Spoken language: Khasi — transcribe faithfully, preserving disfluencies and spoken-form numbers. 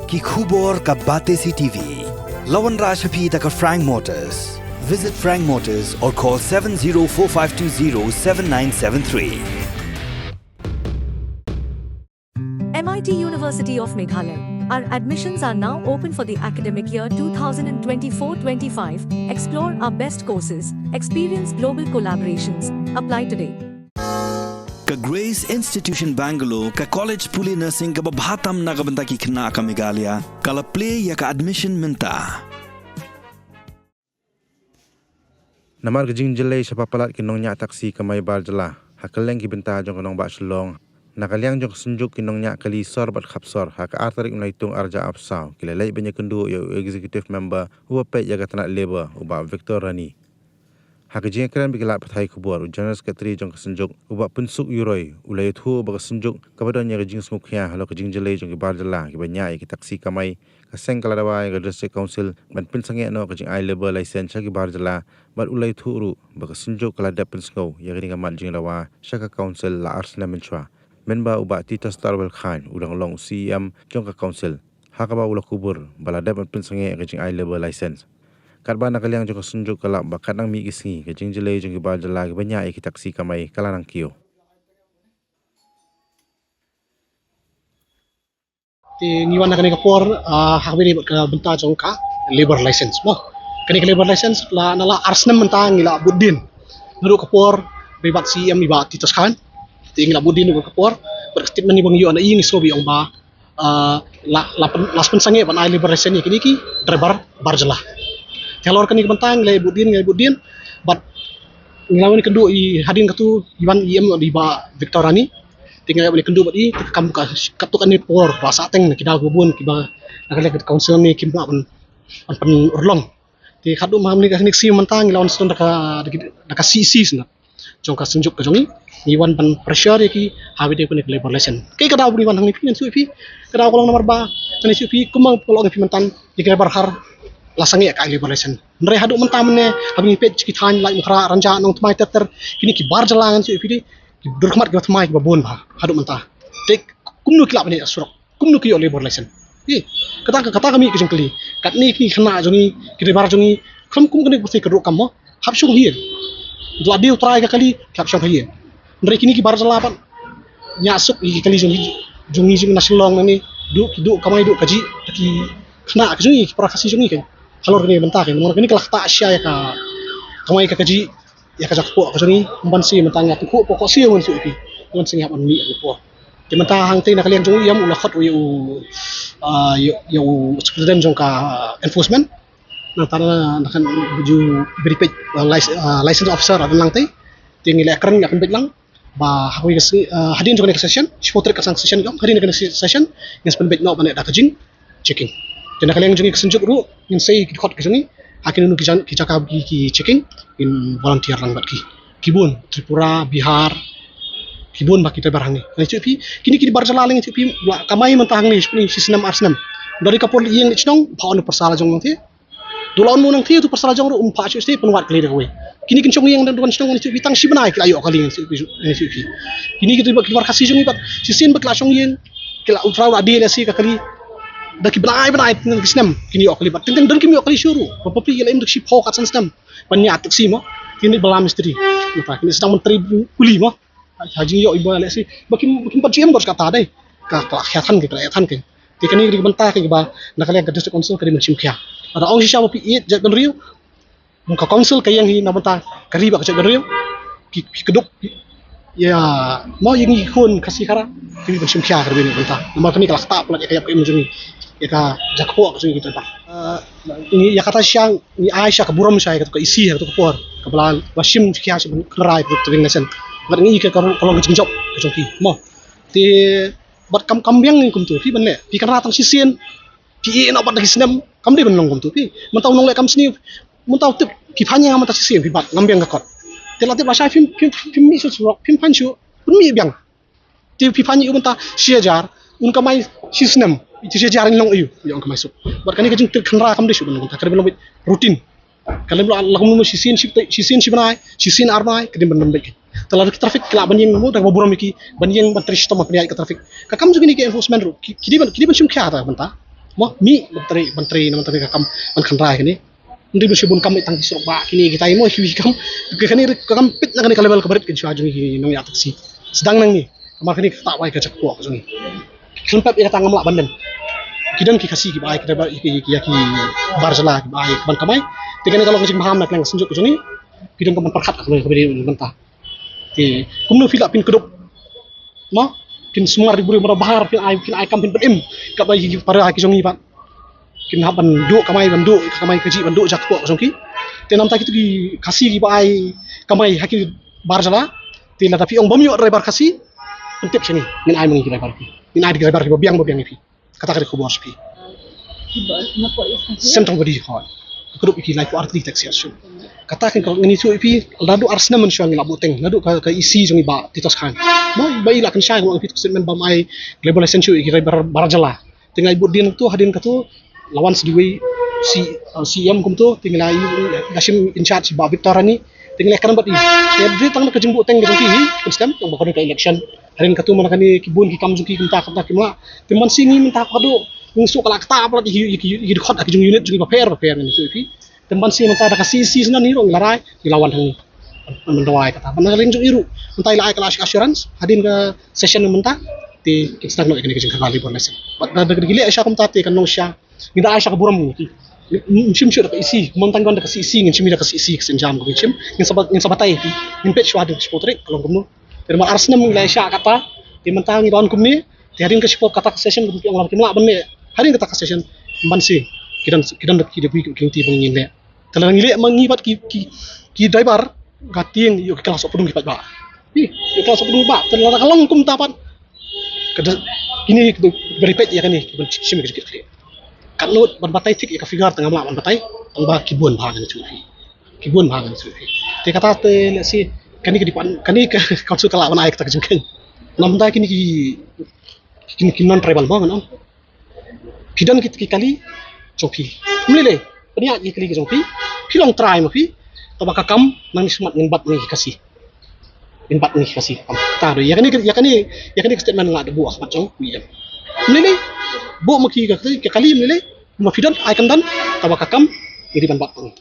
Ki khubor ka Batesi T V. La wanrah sha phi da ka Frank Motors. Visit Frank Motors or call seven zero four five two zero seven nine seven three. M I T University of Meghalaya. Our admissions are now open for the academic year two thousand twenty-four twenty-five. Explore our best courses, experience global collaborations. Apply today. Ka Grace Institution Bangalore, ka college pule nursing kaba bha tam na ka bynta ki khynnah ka Meghalaya, ka la plie ïa ka admission mynta. Namar ka jingjyllei shaphang palat ki nongñiah taxi kamai bar jylla, ha kylleng ki bynta jong ka nongbah Shillong, na ka liang jong ka Synjuk ki nongñiah kali sor bad khap sor, ha ka ar tarik u Naitung ar hajar arphew saw, ki la leit ban ïakynduh ïa u Executive Member uba peit ïa ka tnat Labour, u Bah Victor Rani. Ha ka jingïakren bad ki lad pathai khubor, u General Secretary jong ka Synjuk, u Bah Pynsuk Yuroi, u la ïathuh ba ka Synjuk kaba don ïa ka jingsngewkhia halor ka jingjyllei jong ki bar jylla kiba ñiah ïa ki taxi kamai, ka seng ka la dawa ïa ka District Council ban pynsangeh noh ka jingai labour license sha ki bar jylla, bad u la ïathuh ruh ba ka Synjuk ka la dep pynsngew ïa kane ka mat jingdawa sha ka Council la ar snem mynshuwa. Mynba u Bah Titus Tarwel Chyne u dang long u C E M jong ka Council, ha kaba u la kubur ba la dep ban pynsangeh ïa ka jingai labour license. Katba na ka liang jong ka Synjuk ka lap ba katba nang mih ki sngi, ka jingjyllei jong ki bar jylla kiba ñiah ïa ki taxi kamai ka la nang kiew. Te ngi wan ha kane ka por, ah, ha kaba ïadei bad ka bynta jong ka labour license, mo. Kane ka labour license la, na la ar snem mynta ngi la bud dien. Naduh ka por ba i Bah C E M i Bah Titus Chyne. Te ngi la bud dien naduh ka por. Bad ka statement ba ngi ïoh na i, ngi sngew ba i ong ba, ah, la, la pyn-, la pynsangeh ban ai labour license ïa kine ki driver bar jylla. Te halor kane ka bynta ngi la bud dien, ngi la bud dien. Bad ngi la wan ïakynduh, i hadien katu i wan i em i Bah Victor Rani. Te ngi la wan ïakynduh bad i, te kam ka, katto katne por ba sah teng na ki daw kiba bun kiba na ka liang ka Council ne kim lah ban, ban pynurlong. Te katto ma mynta ka, kane ka sngi mynta ngi la wan sdang da ka, da ka, da ka C E C sdang jong ka Synjuk ka jong ngi. Ngi wan ban pressure ïa ki ha kaba ïadei bad kane ka labour license. Kaei ka daw ba ngi wan hangne phi, ngan shu ïathuh ïa phi. Ka daw ka long namar ba ngan shu ïathuh ïa phi kumba ka long ïa phi mynta, ïa ki driver ha la sangeh ïa ka labour license. Hynrei haduh mynta mynne, haba ngi peit ki thaiñ Laitumkhrah, Rynjah, Nongthymmai ter ter, kine ki bar jylla ngan shu ïathuh ïa phi, ki dur khmat kiba thymmai kiba bun bha haduh mynta. Te kumno ki lah ban ïaid surok, kumno ki ïoh labour license? Ïa, kata ka, kata ka mih ka jingkylli. Katne kine ki khynnah jong ngi, ki driver jong ngi, khlem kum kane ka pyrthei ka ruh kam mo, hap shong ha ïing. La dei u trai ka kali, hap shong ha ïing. Hynrei kine ki bar jylla pat ñiah suk ïa ki kali jong ngi, jong ngi jong na Shillong nangne, duh ki duh kamai duh kajih, ki khynnah ka jong ngi, ki para Khasi jong ngi kein. Halor kane ka bynta kein, namar kane ka la ktah shisha ïa ka kamai ka kajih, ïa ka jakpoh ka jong ngi, ban shu mynta ngi ïa ka kpoh, kpoh shu ngan shu ïa phi, ngan shu ngi hap ban mih ïa ka kpoh. Te mynta hangtei na ka liang jong u E M u la khot u ïa u, ah, ïa, ïa u Superintendent jong ka enforcement. Nangta na, na kan ju beri peit, ah, lic-, ah, license officer, ah, nangtei. Te ngi la kren ïa kan beit lang. Ba ha kawei ka sngi, ah, hadien jong kane ka session, shiphew tarik ka sdang session jong, hadien kane ka session, ngin sa pynbeit noh ban leh da ka jingchecking. Te na ka liang jong ngi ka Synjuk ruh, ngin sei ki dkhot ka jong ngi, ha kino kino ki jan-, ki jaka ki, ki checking, ngin volunteer lang bad ki. Ki bun, Tripura, Bihar, ki bun bha ki driver hangne. Ngan shu ïa phi, kine ki bar jylla leng shu ïa phi, la kamai mynta hangne, shi snem ar snem. Dari ka por ïing leit shnong, pha on u parsa la jong nangtei. Dula un mo nangtei, tu parsa la jong ruh um pha shu stei pynwad kali da kawei. Kine kin shong ïing da duwan shnong ngan shu ïa phi tang shi bnai ki la ïoh kali ngan shu ïa phi, ngan shu ïa phi. Kine ki dei bad ki bar Khasi jong ngi bad shisien ba ki la shong ïing, ki la u trai u la die lehse ka kali. Da ki bnai bnai teng ki snem kin ïoh kali bad teng teng don kim ïoh kali shuh ruh. Ba bapli ki la im da shiphew katsan snem ban ñiah taxi mo. Kine ba la mistri. Nata kine sdang ban trei kuli mo. Ha jingïoh iba lehse ba kim, ba kim pat ju im dor kata dei. Ka, ka la khia than ki, ka la ïa than ki. Te kane ka dei ka bynta kaba na ka liang ka District Council ka dei ban shim khia. Lada ong shisha ba phi ïeit jaitbynriew, ka Council ka ïeng hi na bynta ka ri bad ka jaitbynriew. Ki, ki kdup ïa mo ïa ngi khun Khasi Khara, ki dei ban shim khia ka dei ban bynta. Namar kane ka la ktah palat ïa ka ïap ka im jong ngi, ïa ka jakpoh ka jong ngi kita. Ah, ngi ïa kata shisha ngi ai sha ka burom sha ïa kata ka E C ha kata ka por kaba la, ba shim khia sha ban kynra ïa ka driving license. Bad ngi ïa ka, ka long ka jingjop ka jong ki mo. Te bad kam, kam biang ngi kumto phi ban leh, phi kynra tang shisien, phi ïeh noh bad da ki snem, kam dei ban long kumto phi. Mynta u nongleh kam sniew, mynta u tip ki phanh ïa nga mynta shisien phi bad ngam biang ka kot. Te la tip lashai phim, phim, phim mih shuh surok, phim phanh shuh, pynmih biang. Te phi phanh ïa u mynta shi hajar, un kamai shi snem, ïa shi hajar in long aïu, ïa un kamai suk. Bad kane ka jingtip kynra kam dei shuh ban long kumta, ka dei ban long beit routine. Ka lem la, la kum shisien shi, shisien shi bnai, shisien ar bnai, ka dei ban ban beit. Te la ki traffic ki lah ban ïeng mo, da kaba burom ïa ki, ban ïeng ban trei shitom ban pynïaid ka traffic. Ka kam jong kine ki enforcement ruh, ki, ki dei ban, ki dei ban shim khia ta bynta. Mo, mih ban trei, ban trei, ban trei ka kam, ban kynrad kane. Ym dei ban shu bun kam, tang ki surok bah kine kitai mo, ki kam, kane ka kam peit na kane ka level kaba rit kan shuwa jong ki nongïaid taxi. Sdang nangne, namar kane ka ktah bai ka jakpoh ka jong ngi. Khlem pep ïa kata ngam lah ban len. Ki don ki Khasi kiba ai, kiba ai ki, ki, ki bar jylla kiba ai ban kamai. Te kane ka long ka jingbha na ka liang ka synjuk ka jong ngi. Ki don ka ban pyrkhat ka kaba dei mynta. Te kumno phi lah phin kdup, mo, phin sumar ri buri mara bahar, phin ai, phin ai kam, phin pynim kaba ïa ki para ki jong ngi pat kin hap ban duh kamai, ban duh kamai kajih, ban duh jakpoh ka jong ki. Te namta kito ki Khasi kiba ai kamai ha ki bar jylla, te lada phi ong bym ïoh driver Khasi, pyntip sha ngi, ngin ai ma ngi ki driver phi, ngin ai ki driver kiba biang, ba biang ïa phi. Kata ka dei khubor sha phi. Central body hoi. Group ïa ki laiphew ar tylli taxi association. Kata ka ngin ïathuh ïa phi, naduh ar snem mynshuwa ngi la buh teng, naduh ka, ka E C jong ngi Bah Titos Chyne. Mo, ba i la kynshai, nga ong ïa phi, statement bam ai driver license shuh ïa ki driver bar jylla. Te nga ai bud dien kato, hadien kato la wan sa dei wei C, uh, C E M kumto, te ngi la ïa, da shim in charge Bah Victor Rani, te ngi la kren bad i. Te dei tang ka jingbuh teng ka jong ki hi, kan stem, tang ba ka dei ka election. Hadien kato man kane ki bun ki kam jong ki kumta kumta kim lah. Te man shi ngi mynta ka dei ngi shu ka la kata palat ïa ki, ïa ki, ïa ki dkhot ki jong unit jong ki bapher bapher ngi shu ïa ki. Te man shi mynta da ka C E C shisien ngi ruh ngi la rai, ngi la wan hangne. Ban, ban dawa ïa kata. Ban na ka liang jong i ruh mynta i la ai ka la assurance hadien ka session mynta. Te kin start noh ïa kane ka jingkyrkhu Labour License. Bad da, da, da ki leh sha kumta te kan long sha, ngi da ai sha ka burom ngi. Ngim shim shuh da ka E C, mynta ngi wan da ka C E C, ngin shim da ka C E C, ka sienjam ka ngin shim, ngin sa ba, ngin sa batai, ngin peit shuwa da ka shiphew tarik ka long kumno. Te namar ar snem ngi la ïa shah kata, te mynta ngi wan kumne, te hadien ka shiphew kata ka session, kumta ki ong la kim lah ban leh hadien kata ka session, ban shi ki don, ki don ki da bui ki lynti ba ngin leh. Te lada ngi leh ma ngi bad ki, ki, ki driver, ka tieng ïoh ki klas pdung ki paidbah. Ïoh ki klas pdung ba, te lada ka long kumta pat, ka da, kine ki da beri peit ïa kane, ki ban shim ki jingkit khlieh. Katno ban batai thik ïa ka figure te ngam lah ban batai, tang ba ki bun bha ngan shu phi. Ki bun bha ngan shu phi. Te kata te lehse kane ka department, kane ka council ka lah ban ai kata ka jingkheiñ. Namar kine ki, ki, ki non tribal mo ngan ong. Phi don ki, ki kali jong phi. Ym lei lei. Pynïaid ki kali ki jong phi. Phi long trai ma phi. Tangba ka kam nang ni smat ngin bat ngi ki Khasi. Ngin bat ngi ki Khasi. Kam ta do. Ïa kane, ïa kane, ïa kane ka statement nga da buh ha khmat jong u E M. Ym lei lei. Buh ma ki ka, ka kali ym lei lei. Ma phi don ai kan don. Tangba ka kam ngi dei ban bat ngi.